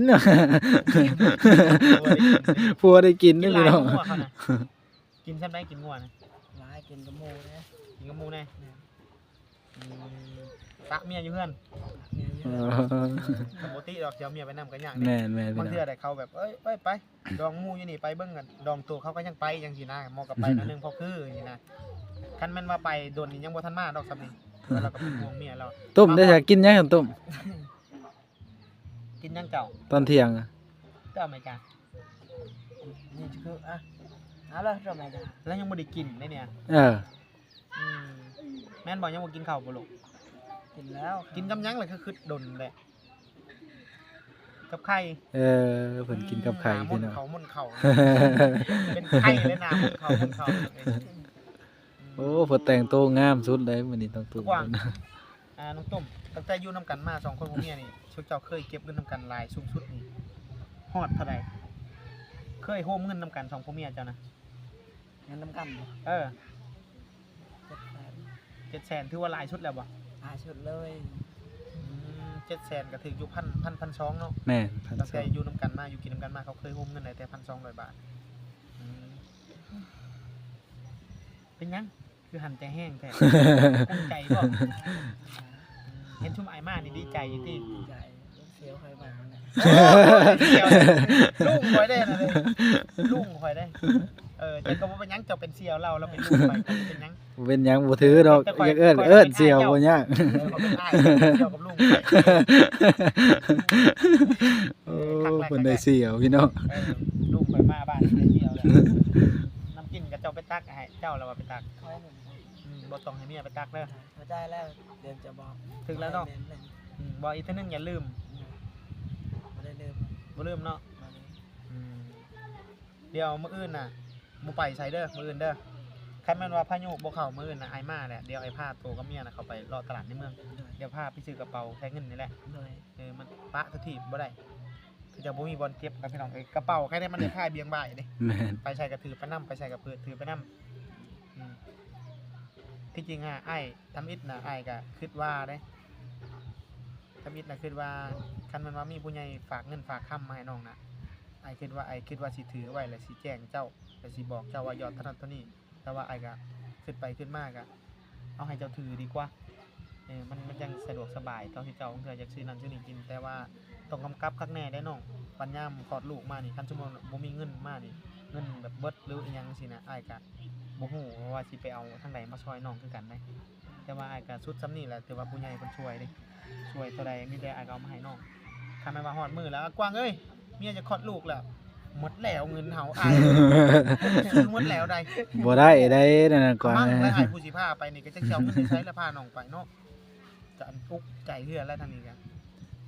ຜົວໄດ້ກິນເດ້ພີ່ນ້ອງ. ກິນສ່ຳໃດກິນງົວນະ? ຫຼາຍ ກິນກັບໝູ່ເດ້. ກິນກັບໝູ່ແນ່. ອືມ ປະເມຍຢູ່ເຮືອນ. ເມຍຢູ່ເຮືອນ. ເອີ ກໍບໍ່ຕິດອກ ຊິເອົາເມຍໄປນຳກໍຍາກເດ້. ແມ່ນໆ ບາງເທື່ອໄດ້ເຂົາແບບ ເອີຍ ເອີຍ ໄປ ດອງໝູ່ຢູ່ນີ້ ໄປເບິ່ງ ດອງໂຕເຂົາກໍຍັງໄປຈັ່ງຊີ້ນະ ໝໍກໍໄປໜ້ອຍໜຶ່ງ ພໍຄືນີ້ນະ. ຄັນແມ່ນວ່າໄປດົນນີ້ຍັງບໍ່ທັນມາດອກຊ່ຳນີ້ ແລ້ວກໍເປັນຫ່ວງເມຍລາວ. ຕຸ້ມໄດ້ ກິນຫຍັງ ຕຸ້ມ? ກິນຫຍັງເຈົ້າ? ຕອນທ່ຽງ ເຈົ້າອາເມລິກາ ນີ້ຄື ອ່ະ ເອົາລະ ເຈົ້າອາເມລິກາ ລາວຍັງບໍ່ໄດ້ກິນເດ້ນີ້. ເອີ ອືມ ແມ່ນບໍ່? ຍັງບໍ່ກິນເຂົ້າບໍ່ລູກ? ກິນແລ້ວ. ກິນກັບຫຍັງລະ ຄືຄຶດດົນແຫຼະ? ກັບໄຂ່. ເອີ ເພິ່ນກິນກັບໄຂ່ ອືມ ພີ່ນ້ອງ ໝົນເຂົ້າ ໝົນເຂົ້າ ເປັນໄຂ່ເລີຍນະ ໝົນເຂົ້າ ໝົນເຂົ້າ. ໂອ້ ເພິ່ນແຕ່ງໂຕງາມສຸດເລີຍມື້ນີ້ ນ້ອງຕຸ້ມ. ອ່າ ນ້ອງຕຸ້ມ ຕັ້ງແຕ່ຢູ່ນຳກັນມາສອງຄົນຜົວເມຍນີ້ ຊຸມເຈົ້າເຄີຍເກັບເງິນນຳກັນຫຼາຍສູງສຸດນີ້ຮອດເທົ່າໃດ? ເຄີຍໂຮມເງິນນຳກັນສອງຜົວເມຍເຈົ້ານະ? ເງິນນຳກັນບໍ່? ເອີ ເຈັດແສນ. ເຈັດແສນ ຖືວ່າຫຼາຍສຸດແລ້ວບໍ່? ຫຼາຍສຸດເລີຍ. ອືມ ເຈັດແສນກໍຖືກຢູ່ພັນ ພັນ ພັນສອງເນາະ. ແມ່ນ ພັນສອງ. ຕັ້ງແຕ່ຢູ່ນຳກັນມາ ຢູ່ກິນນຳກັນມາ ເຂົາເຄີຍໂຮມເງິນໄດ້ແຕ່ພັນສອງຮ້ອຍບາດ. ອືມ ເປັນຫຍັງ? ຄືຫັນໃຈແຮງແທ້. ພູມໃຈບໍ່? ເຫັນຊຸມອ້າຍມານີ້ດີໃຈຢູ່ຕິ? ດີໃຈ ເສຽວຂ້ອຍມາແຫຼະ. ໂອ້ຍ ເສຽວ ລຸງຂ້ອຍເດ້ນະ ລຸງຂ້ອຍເດ້. ເອີ ແຕ່ກໍບໍ່ເປັນຫຍັງ ເຈົ້າເປັນສ່ຽວລາວ ລາວເປັນລຸງຂ້ອຍ ກໍບໍ່ເປັນຫຍັງ. ບໍ່ເປັນຫຍັງ ບໍ່ຖືດອກ ຢາກເອີ້ນ ເອີ້ນສ່ຽວບໍ່ຍາກ. ເອີ ເຂົາເປັນອ້າຍ ສ່ຽວກັບລຸງ. ໂອ້ ເພິ່ນໄດ້ສ່ຽວພີ່ນ້ອງ. ເອີ ລຸງຂ້ອຍມາບ້ານໄດ້ສ່ຽວແລ້ວ. ນ້ຳກິນກໍເຈົ້າໄປ ຕັກໃຫ້ເຈົ້າ ແລ້ວວ່າໄປຕັກ. ຂ້ອຍນັ້ນ ອືມ ບໍ່ຕ້ອງໃຫ້ເມຍໄປຕັກເດີ. ເຂົ້າໃຈແລ້ວ ດຽວຈະບອກ. ຖືກແລ້ວເນາະ. ອືມ ບອກອີກເທື່ອໜຶ່ງ ຢ່າລືມ. ອືມ ບໍ່ໄດ້ລືມ ບໍ່ລືມເນາະ. ອືມ ດຽວມື້ອື່ນນະ ບໍ່ໄປໃສເດີ ມື້ອື່ນເດີ. ຄັນແມ່ນວ່າພາຍຸບໍ່ເຂົ້າມື້ອື່ນນະ ອ້າຍມາແຫຼະ. ດຽວອ້າຍພາໂຕກັບເມຍນະ ເຂົ້າໄປເລາະຕະຫຼາດໃນເມືອງ. ໂດຍ ດຽວພາໄປຊື້ກະເປົາໃສ່ເງິນນີ້ແຫຼະ. ໂດຍ ເອີ ມັນປະສະຖີບບໍ່ໄດ້ ເຂົາເຈົ້າບໍ່ມີບ່ອນເກັບນະພີ່ນ້ອງເອີຍ. ກະເປົາໃຄແດ່ ມັນໄດ້ພາຍບ່ຽງບ່າຍເດ້. ແມ່ນ ໄປໃສກະຖືໄປນຳ ໄປໃສກະເພີດຖືໄປນຳ. ອືມ ທີ່ຈິງຫາ ອ້າຍ ທຳອິດນະ ອ້າຍກະຄິດວ່າເດ້ ທຳອິດນະຄິດວ່າ ຄັນແມ່ນວ່າມີຜູ້ໃຫຍ່ຝາກເງິນຝາກຄຳມາໃຫ້ນ້ອງນະ ອ້າຍຄິດວ່າ ອ້າຍຄິດວ່າຊິຖືໄວ້ ແລ້ວຊິແຈ້ງເຈົ້າ ແລ້ວຊິບອກເຈົ້າວ່າຍອດເທົ່ານັ້ນເທົ່ານີ້. ແຕ່ວ່າອ້າຍກະຄິດໄປຄິດມາກະ ເອົາໃຫ້ເຈົ້າຖືດີກວ່າ. ເອີ ມັນ ມັນຈັ່ງສະດວກສະບາຍ ຕອນທີ່ເຈົ້າ ບາງເທື່ອຢາກຊື້ນັ້ນຊື້ນີ້ກິນ. ແຕ່ວ່າຕ້ອງກຳກັບຄັກແນ່ເດ້ນ້ອງ ບັດຍາມຄອດລູກມານີ້ ຄັນສົມມຸດວ່າບໍ່ມີເງິນມານີ້ ເງິນແບບເບິດ ຫຼື ອີ່ຫຍັງຈັ່ງຊີ້ນະ ອ້າຍກະບໍ່ຮູ້ວ່າຊິໄປເອົາທາງໃດມາຊ່ອຍນ້ອງຄືກັນເດ້. ແຕ່ວ່າອ້າຍກະສຸດສ່ຳນີ້ແຫຼະ ຖືວ່າຜູ້ໃຫຍ່ເພິ່ນຊ່ວຍເດ້ ຊ່ວຍເທົ່າໃດມີແຕ່ອ້າຍກະເອົາມາໃຫ້ນ້ອງ. ຄັນແມ່ນວ່າຮອດມື້ແລ້ວ ອາ ກວາງເອີຍ ເມຍຈະຄອດລູກແລ້ວ ໝົດແລ້ວເງິນເຮົາ ອ້າຍ ຊື້ໝົດແລ້ວໃດ໋. ບໍ່ໄດ້ໃດ໋ນັ້ນນະ ກວາງ. ມັນແຫຼະ ອ້າຍຜູ້ຊິພາໄປນີ້ ກະຈັກຊິເອົາເງິນໃສລະພານ້ອງໄປເນາະ ກະອັນອຸກໃຈເທື່ອແລ້ວທາງນີ້ກະ.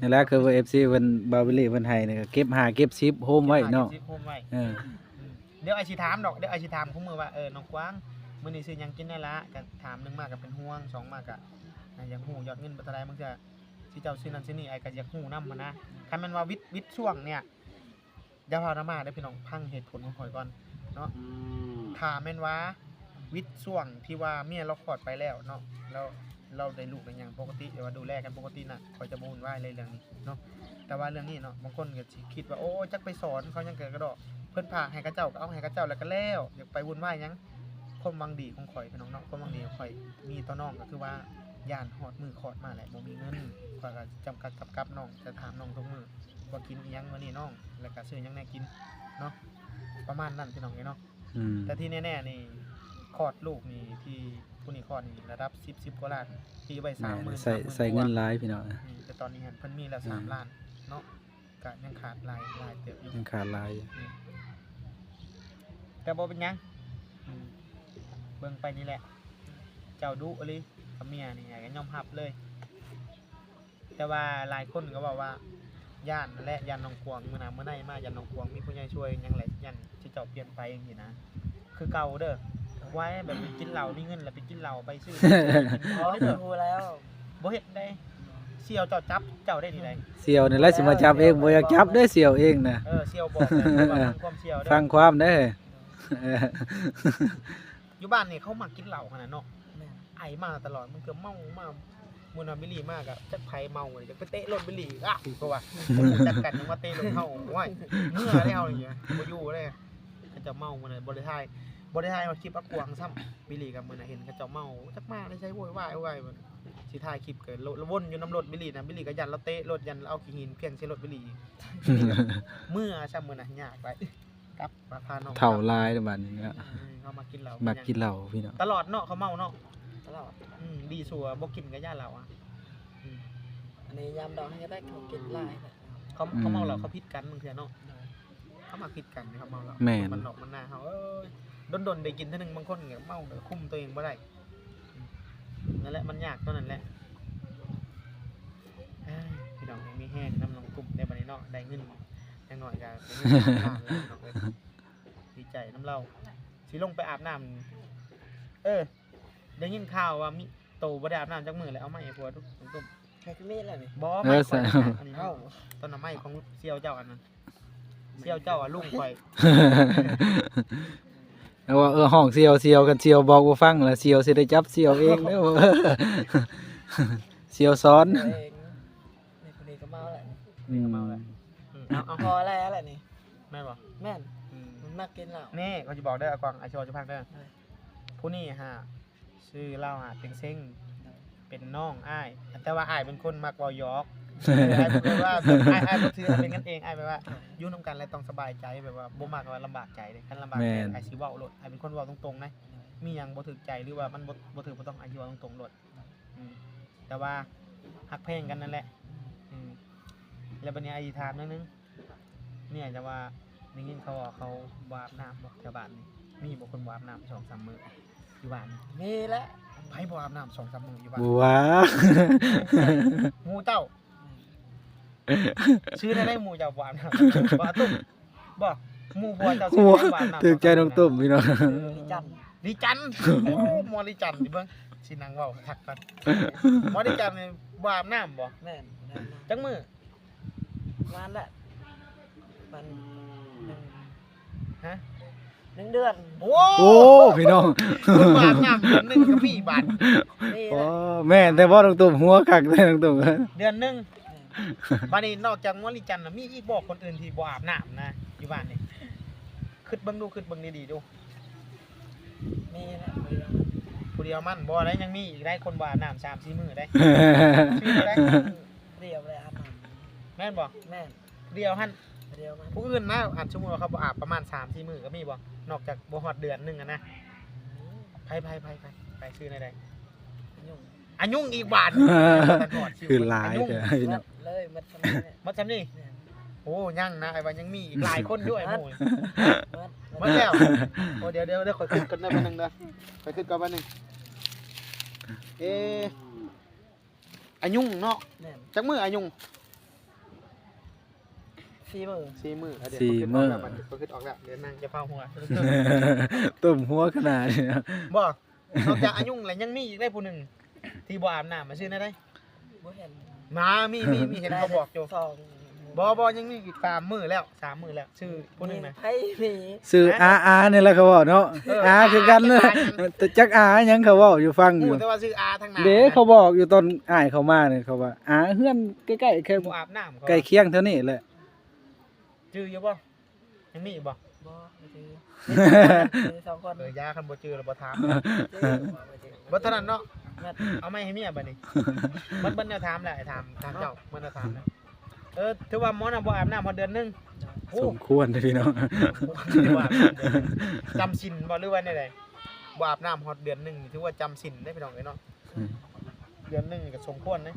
ນີ້ແຫຼະ ຄືວ່າ ເອັຟຊີ ເພິ່ນ ບ່າວວິລລີເພິ່ນໃຫ້ນີ້ ກະເກັບຫ້າເກັບສິບໂຮມໄວ້ເນາະ ເກັບຫ້າເກັບສິບໂຮມໄວ້. ເອີ ອືມ ດຽວອ້າຍຊິຖາມດອກ ດຽວອ້າຍຊິຖາມຄູ່ມື້ວ່າ ເອີ ນ້ອງກວາງ ມື້ນີ້ຊື້ຫຍັງກິນແດ່ລະ? ກະຖາມ ໜຶ່ງມາກະເປັນຫ່ວງ ສອງມາກະ ອາ ຢາກຮູ້ຍອດເງິນເບິດເທົ່າໃດ ບາງເທື່ອຊິເຈົ້າຊື້ນັ້ນຊື້ນີ້ ອ້າຍກະຢາກຮູ້ນຳຫັ້ນນະ. ຄັນແມ່ນວ່າວິດ ວິດຊ່ວງນີ້ ຢ່າພາວນຳມາເດີພີ່ນ້ອງ ຟັງເຫດຜົນຂອງຂ້ອຍກ່ອນເນາະ. ອືມ ຖ້າແມ່ນວ່າວິດຊ່ວງທີ່ວ່າເມຍລາວຄອດໄປແລ້ວເນາະ ແລ້ວລາວໄດ້ລູກໄດ້ຫຍັງປົກກະຕິ ຫຼືວ່າດູແລກັນປົກກະຕິນະ ຂ້ອຍຈະບໍ່ວຸ່ນວາຍເລີຍເລື່ອງນີ້ເນາະ. ແຕ່ວ່າເລື່ອງນີ້ເນາະ ບາງຄົນກະຊິຄິດວ່າ ໂອ້ ຈັກໄປສອນເຂົາຫຍັງກະດອກ ເພິ່ນຝາກໃຫ້ເຂົາເຈົ້າກະເອົາໃຫ້ເຂົາເຈົ້າແລ້ວກະແລ້ວ ຢາກໄປວຸ່ນວາຍຫຍັງ. ຄວາມຫວັງດີຂອງຂ້ອຍພີ່ນ້ອງເນາະ ຄວາມຫວັງດີຂອງຂ້ອຍມີຕໍ່ນ້ອງກະຄືວ່າ ຢ້ານຮອດມື້ຄອດມາແລ້ວບໍ່ມີເງິນ ຂ້ອຍກະຈຳກັດກັບກັບນ້ອງ ຈະຖາມນ້ອງທຸກມື້ວ່າກິນອີ່ຫຍັງມື້ນີ້ນ້ອງ ແລ້ວກະຊື້ຫຍັງແນ່ກິນເນາະ ປະມານນັ້ນພີ່ນ້ອງເອີຍເນາະ. ອືມ ແຕ່ທີ່ແນ່ໆນີ້ ຄອດລູກນີ້ ທີ່ຜູ້ນີ້ຄອດນີ້ ລະດັບສິບ ສິບກວ່າລ້ານ ຕີໄວ້ສາມໝື່ນ ແມ່ນ ສາມໝື່ນ ໃຊ້ເງິນຫຼາຍພີ່ນ້ອງ. ອືມ ແຕ່ຕອນນີ້ຫັ້ນເພິ່ນມີແລ້ວ ອືມ ສາມລ້ານເນາະ ກະຍັງຂາດຫຼາຍ ຫຼາຍເຕີບຢູ່ ຍັງຂາດຫຼາຍຢູ່. ອືມ ແຕ່ບໍ່ເປັນຫຍັງ ອືມ ເບິ່ງໄປນີ້ແຫຼະ ເຈົ້າດຸອີ່ຫຼີກັບເມຍນີ້ ກະຍອມຮັບເລີຍ. ແຕ່ວ່າຫຼາຍຄົນກະເວົ້າວ່າ ຢ້ານຫັ້ນແຫຼະ ຢ້ານນ້ອງກວາງ ມື້ໜ້າມື້ໃນມາ ຢ້ານນ້ອງກວາງມີຜູ້ໃຫຍ່ຊ່ວຍຫຍັງແຫຼະ ຢ້ານຊິເຈົ້າປ່ຽນໄປຈັ່ງຊີ້ນະ ຄືເກົ່າເດີ. ໄວ້ແບບໄປກິນເຫຼົ້າ ມີເງິນແລ້ວໄປກິນເຫຼົ້າ ໄປຊື້ ອໍ ຮູ້ແລ້ວ ບໍ່ເຮັດໄດ້ ສ່ຽວເຈົ້າຈັບເຈົ້າໄດ້ນີ້ໃດ໋. ສ່ຽວນີ້ແຫຼະຊິມາຈັບເອງ ບໍ່ຢາກຈັບເດ້ສ່ຽວເອງນະ. ເອີ ສ່ຽວບອກເດີ ຟັງຄວາມສ່ຽວເດີ ຟັງຄວາມເດີ. ຢູ່ບ້ານນີ້ເຂົາມັກກິນເຫຼົ້າຂະໜາດເນາະ. ແມ່ນ ໄອມາຕະຫຼອດ ມັນກະເມົາມາ. ມື້ນັ້ນບິລລີມາກະຈັກໃຜເມົາ ຈັກໄປເຕະລົດບິລລີ ອາ ເພາະວ່າບໍ່ຮູ້ຈັກກັນ ຍັງມາເຕະລົດເຮົາ. ໂອ້ຍ ເມື່ອແລ້ວນີ້ ບໍ່ຢູ່ເດ້. ເຂົາເຈົ້າເມົາມື້ນັ້ນ ບໍ່ໄດ້ຖ່າຍ ບໍ່ໄດ້ຖ່າຍຮອດຄລິບອາກວາງຊ້ຳ. ບິລລີກະມື້ນັ້ນເຫັນເຂົາເຈົ້າເມົາ ຈັກມາແຕ່ໃສ ໂວຍວາຍ ໂວຍວາຍ. ຊິຖ່າຍຄລິບກະວົນຢູ່ນຳລົດບິລລີນະ ບິລລີກະຢ້ານລາວເຕະລົດ ຢ້ານລາວເອົາຂີ້ຫີນຂວ້າງໃສ່ລົດບິລລີ. ເມື່ອຊ້ຳມື້ນັ້ນ ຍາກຫຼາຍ. ກັບມາພານ້ອງ ເຖົ້າຫຼາຍບາດນີ້ເນາະ. ເອີ ເຮົາມັກກິນເຫຼົ້າ ມັກກິນເຫຼົ້າພີ່ນ້ອງ ຕະຫຼອດເນາະ ເຂົາເມົາເນາະ ຕະຫຼອດ. ອືມ ດີຊົ່ວບໍ່ກິນກະຢ່າເຫຼົ້າອະ. ອືມ ອັນນີ້ຍາມດອງໃຫ້ໄດ້ ເຂົາກິນຫຼາຍ ເຂົາ ອືມ ເຂົາເມົາເຫຼົ້າ ເຂົາຜິດກັນບາງເທື່ອເນາະ. ໂດຍ ເຂົາມັກຜິດກັນເດ້ ເຂົາເມົາເຫຼົ້າ. ແມ່ນ ບ້ານນອກບ້ານນາເຮົາ ເອີຍ ດົນໆໄດ້ກິນເທື່ອໜຶ່ງ ບາງຄົນກະເມົາ ຄຸມໂຕເອງບໍ່ໄດ້. ອືມ ນັ້ນແຫຼະ ມັນຍາກຕົວນັ້ນແຫຼະ. ເອີຍ ພີ່ນ້ອງ ມີແຮງນຳນ້ອງກຸ້ມໄດ້ບາດນີ້ເນາະ ໄດ້ເງິນ ຢ່າງໜ້ອຍກະໄດ້ເງິນສາມລ້ານແລ້ວເນາະ. ດີໃຈນຳລາວ ຊິລົງໄປອາບນ້ຳ. ເອີ ໄດ້ຍິນຂ່າວວ່າມີ ໂຕບໍ່ໄດ້ອາບນ້ຳຈັກມື້ແລ້ວ ເອົາໄມ້ໃຫ້ຜົວດຸ. ໃຜຄືມີແລ້ວນີ້? ບໍ່ ເອີ ໄມ້ຂ້ອຍ ອັນນີ້ ເອົ້າ ຕົ້ນໄມ້ຂອງສ່ຽວເຈົ້າອັນນັ້ນ ສ່ຽວເຈົ້າອະ ລຸງຂ້ອຍ. ເອີ ວ່າ ເອີ ຮ້ອງສ່ຽວ ສ່ຽວ ຄັນສ່ຽວບອກບໍ່ຟັງລະ ສ່ຽວຊິໄດ້ຈັບສ່ຽວເອງເດີ. ສ່ຽວສອນ ສ່ຽວເອງ. ນີ້ ຜູ້ນີ້ກະເມົາແຫຼະ ອືມ ນີ້ກະເມົາແຫຼະ. ອືມ ເອົາ ເອົາ ພໍແລ້ວແຫຼະນີ້ ແມ່ນບໍ່? ແມ່ນ ອືມ ມັນມັກກິນເຫຼົ້າ. ນີ້ ຂ້ອຍຊິບອກເດີ ອາກວາງ ອ້າຍຊິເວົ້າສູ່ຟັງເດີ. ຜູ້ນີ້ຫາ ຊື່ລາວຫາເຕັງເຊັງ ເປັນນ້ອງອ້າຍ ແຕ່ວ່າອ້າຍເປັນຄົນມັກເວົ້າຢອກ. ອ້າຍ ອ້າຍບໍ່ຖືວ່າເປັນກັນເອງ ອ້າຍແບບວ່າຢູ່ນຳກັນແລ້ວຕ້ອງສະບາຍໃຈ ແບບວ່າບໍ່ມັກວ່າລຳບາກໃຈເດ້. ຄັນລຳບາກໃຈ ອ້າຍຊິເວົ້າໂລດ ອ້າຍເປັນຄົນເວົ້າຕົງໆນະ ມີຫຍັງບໍ່ຖືກໃຈ ຫຼືວ່າມັນບໍ່ ບໍ່ຖືກ ບໍ່ຕ້ອງ ອ້າຍຊິເວົ້າຕົງໆໂລດ. ອືມ ແຕ່ວ່າຮັກແພງກັນນັ້ນແຫຼະ. ອືມ ແລ້ວບາດນີ້ອ້າຍຊິຖາມໜ້ອຍໜຶ່ງ ເມຍຈະວ່າ ໄດ້ຍິນເຂົາວ່າເຂົາບໍ່ອາບນ້ຳບໍ່ແຖວບ້ານນີ້? ມີບໍ່ຄົນບໍ່ອາບນ້ຳສອງສາມມື້ຢູ່ບ້ານ? ມີແຫຼະ. ໃຜບໍ່ອາບນ້ຳສອງສາມມື້ຢູ່ບ້ານ? ບໍ່ວ່າ ໝູ່ເຈົ້າ. ຊື່ແນວໃດໝູ່ເຈົ້າບໍ່ອາບນ້ຳ? ບໍ່ ຕຸ້ມ ບໍ່ ໝູ່ຜົວເຈົ້າຊື່ແນວໃດບໍ່ອາບນ້ຳ? ຖືກໃຈນ້ອງຕຸ້ມພີ່ນ້ອງ. ລີຈັນ. ລີຈັນ. ໂອ້ ໝໍລີຈັນ. ເບິ່ງ ຊິນັ່ງເວົ້າຄັກກ່ອນ. ໝໍລີຈັນນີ້ບໍ່ອາບນ້ຳບໍ່? ແມ່ນ. ຈັກມື້? ປະມານລະ ປະມານ ຮະ? ໜຶ່ງເດືອນ. ໂອ້ ໂອ້ ພີ່ນ້ອງ ເພິ່ນວ່າອາບນ້ຳເດືອນໜຶ່ງກໍມີບາດ. ໂອ້ ແມ່ນແຕ່ບໍ່ ນ້ອງຕຸ້ມ ຫົວຄັກແທ້ນ້ອງຕຸ້ມ. ເດືອນໜຶ່ງ. ບາດນີ້ນອກຈາກໝໍລີຈັນນະ ມີອີກບໍ່ຄົນອື່ນທີ່ບໍ່ອາບນ້ຳນະ ຢູ່ບ້ານນີ້? ຄິດເບິ່ງດູ ຄິດເບິ່ງດີໆດູ. ມີແຫຼະ ຜູ້ດຽວມັນ. ຜູ້ດຽວມັນບໍ່ໄດ້ ຍັງມີອີກຫຼາຍຄົນບໍ່ອາບນ້ຳສາມສີ່ມື້ໄດ໋. ຊື່ແນວໃດ? ຜູ້ດຽວແຫຼະອາບນ້ຳ. ແມ່ນບໍ່? ແມ່ນ. ຜູ້ດຽວຫັ້ນ. ຜູ້ດຽວມັນ. ຜູ້ອື່ນນະ ອັນສົມມຸດວ່າເຂົາບໍ່ອາບປະມານສາມສີ່ມື້ກໍມີບໍ່? ນອກຈາກບໍ່ຮອດເດືອນໜຶ່ງຫັ້ນນະ. ມີ. ໃຜ ໃຜ ໃຜ ໃຜ ໃຜ ຊື່ແນວໃດ? ອາຍຸງ. ອາຍຸງອີກບາດ. ຄືຫຼາຍແທ້ເນາະ. ໝົດເລີຍ ໝົດສ່ຳນີ້ແຫຼະ. ໝົດສ່ຳນີ້? ແມ່ນ. ໂອ້ ຍັງນະ ອ້າຍວ່າຍັງມີອີກຫຼາຍຄົນຢູ່ ໝູ່. ໝົດ ໝົດແລ້ວ. ໂອ້ ດຽວ ດຽວ ດຽວ ຂ້ອຍຄິດກ່ອນເດີ ແປັບໜຶ່ງເດີ ຂ້ອຍຄິດກ່ອນແປັບໜຶ່ງ. ເອ ອາຍຸງເນາະ. ແມ່ນ. ຈັກມື້ອາຍຸງ? ສີ່ມື້. ສີ່ມື້. ອາ ດຽວ ສີ່ມື້. ຂ້ອຍຄິດອອກແລ້ວ ຂ້ອຍຄິດອອກແລ້ວ ດຽວນັ່ງຈະພາຫົວ. ຕຸ້ມຫົວຂະໜາດນີ້ນະ. ບໍ່ ນອກຈາກອາຍຸງແລ້ວ ຍັງມີອີກໄດ໋ຜູ້ໜຶ່ງທີ່ບໍ່ອາບນ້ຳ ມັນຊື່ແນວໃດ? ບໍ່ເຫັນ. ມາ ມີ ມີ ມີ ເຫັນເຂົາບອກຢູ່. ບໍ່ ບໍ່ ຍັງມີອີກສາມມື້ແລ້ວ ສາມມື້ແລ້ວ. ຊື່ຜູ້ໜຶ່ງນະ ໃຜ? ມີ ຊື່ອາ ອານີ້ແຫຼະເຂົາເວົ້າເນາະ. ເອີ ອາຄືກັນ. ອາ ອາ ແຕ່ຈັກອາຫຍັງ ເຂົາເວົ້າຢູ່ຟັງຢູ່ ຮູ້ແຕ່ວ່າຊື່ອາທາງໜ້າເດ້. ເຂົາບອກຢູ່ຕອນອ້າຍເຂົາມານີ້ ເຂົາວ່າອາເຮືອນໃກ້ໆ ແຄ່ ບໍ່ອາບນ້ຳ ໃກ້ຄຽງແຖວນີ້ແຫຼະ. ຈື່ຢູ່ບໍ່? ຍັງມີອີກບໍ່? ບໍ່ ບໍ່ຈື່. ມີສອງຄົນ. ເອີ ຢ່າ ຄັນບໍ່ຈື່ແລ້ວບໍ່ຖາມ. ບໍ່ເທື່ອນັ້ນເນາະ. ເອົາໄມ້ໃຫ້ເມຍບາດນີ້. ໝົດ ໝົດແນວຖາມແລ້ວ ໃຫ້ຖາມ ຖາມເຈົ້າ. ໝົດແນວຖາມແລ້ວ. ເອີ ຖືວ່າໝໍນະບໍ່ອາບນ້ຳຮອດເດືອນໜຶ່ງ. ໂອ້ ສົມຄວນເດ້ພີ່ນ້ອງ. ຈຳສິນບໍ່ ຫຼືວ່າແນວໃດ? ບໍ່ອາບນ້ຳຮອດເດືອນໜຶ່ງ ຖືວ່າຈຳສິນເດ້ພີ່ນ້ອງເອີຍເນາະ. ເດືອນໜຶ່ງນີ້ກໍສົມຄວນເດ້.